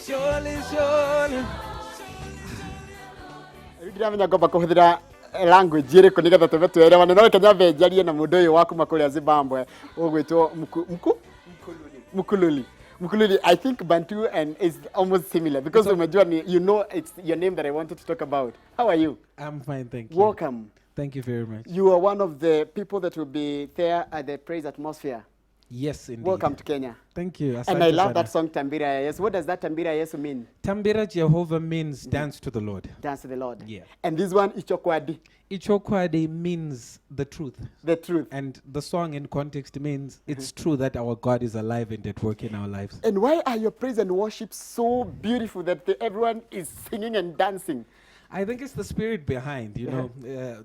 Surely, surely. Rĩu ndiramenya ngomba kũhũthĩra language ĩrĩkũ nĩgetha tũbe twerewane, no reke nyambe njarie na mũndũ ũyũ wa kuma kũrĩa Zimbabwe ũgwĩtwo Mku, Mku? Mkululi. Mkululi, I think Bantu and is almost similar because umejua ni, you know, it's your name that I wanted to talk about. How are you? I'm fine, thank you. Welcome. Thank you very much. You are one of the people that will be there at the Praise Atmosphere. Yes, indeed. Welcome to Kenya. Thank you. And I Asante love sana. that song, Tambira ya Yesu. What does that Tambira ya Yesu mean? Tambira Jehovah means dance to the Lord. Dance to the Lord. Yeah. And this one, Ichokwadi, Ichokwadi means the truth. The truth. And the song in context means it's true that our God is alive and at work in our lives. And why are your praise and worship so beautiful that everyone is singing and dancing? I think it's the spirit behind, you know.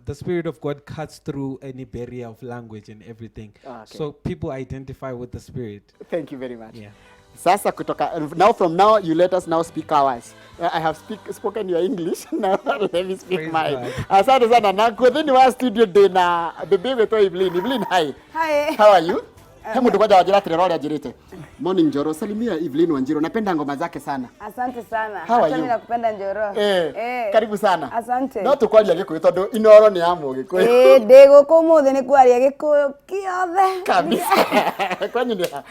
The spirit of God cuts through any barrier of language and everything. Ah, okay. So people identify with the spirit. Thank you very much. Yeah. Sasa kutoka now, from now you let us now speak ours. I have spoken your English, now let me speak Praise mine. God. Asante sana na kuthini wa studio ndina bebe gwitwo Evelyn. Evelyn, hi. Hi. How are you? He mundu kwanja wanjira atirira uria njirite. Morning Njoro, salimia Evelyn Wanjiru. Napenda ngoma zake sana. Asante sana. How are Hata you? mimi nakupenda Njoro. Eh, karibu sana. Asante. No tukwaria Gikuyu tondu Inoro ni ya Mugikuyu. Eh, ndĩ gũkũ ũmũthĩ nĩ kwaria Gĩkũyũ kĩothe. Kabisa. Kwanyu ni ha?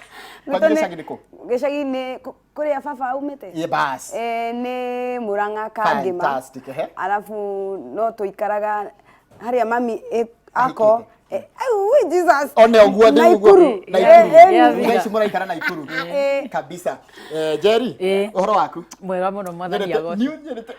Kwanyu gĩcagi nĩ kũ? Gĩcagi-inĩ kũrĩa baba aumĩte. Ye bas. Eh, nĩ Murang'a Kangĩma. Fantastic, ehe. Alafu no tũikaraga harĩa mami ako. Eh, ui, Jesus. One ũguo nĩ ũguo. Naikuru. Naikuru. Eh, eh, Yeah. Thaa ici mũraikara Naikuru. Eh. Kabisa. Eh, Jerry, Eh. ũhoro waku? Mwega mũno, Mwathani agocwo.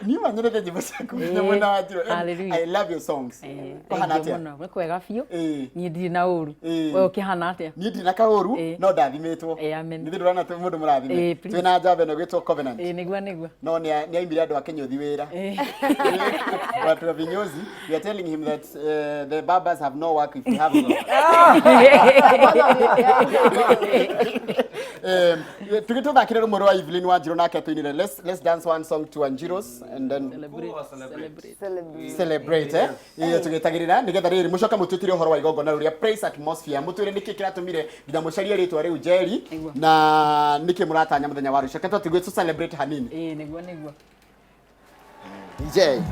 Niuma nyendete nyĩmbo ciaku Eh, nginya mwena wa Njiro. Hallelujah. I love your songs. Kũhana Thank you atĩa? mũno, nĩ kwega biũ. Eh. Niĩ ndirĩ na ũru. Eh. We ũkĩhana atĩa? Niĩ ndirĩ na kaũru Eh. no ndathimĩtwo. Eh, amen. Nĩ ndĩrona mũndũ mũrathime. Eh, please. Twĩna njamba ĩno ĩgwĩtwo Covenant. Ĩĩ, nĩguo nĩguo. No nĩ aimire andũ a kĩnyũthi wĩra. Eh. Watu wa vinyozi, we are telling him that the barbers have no work if you have no. Tugĩtũthakĩre rũmwe rwa Evelyn Wanjiru nake atũinĩre. Let's dance one song to Wanjiru's and then Celebrate, celebrate. Celebrate. Celebrate, eh ĩyo tũgĩtagĩrĩra nĩgetha rĩrĩ mũcoke mũtwĩtire ũhoro wa igongona rĩu rĩa Praise Atmosphere, mũtwĩre nĩkĩ kĩratũmire nginya mũcarie rĩtwa rĩu Jerry Nĩguo. Na nĩkĩ mũratanya mũthenya wa rũcio. Reke tũtigwe tũ celebrate hanini. Ĩĩ, nĩguo nĩguo. DJ.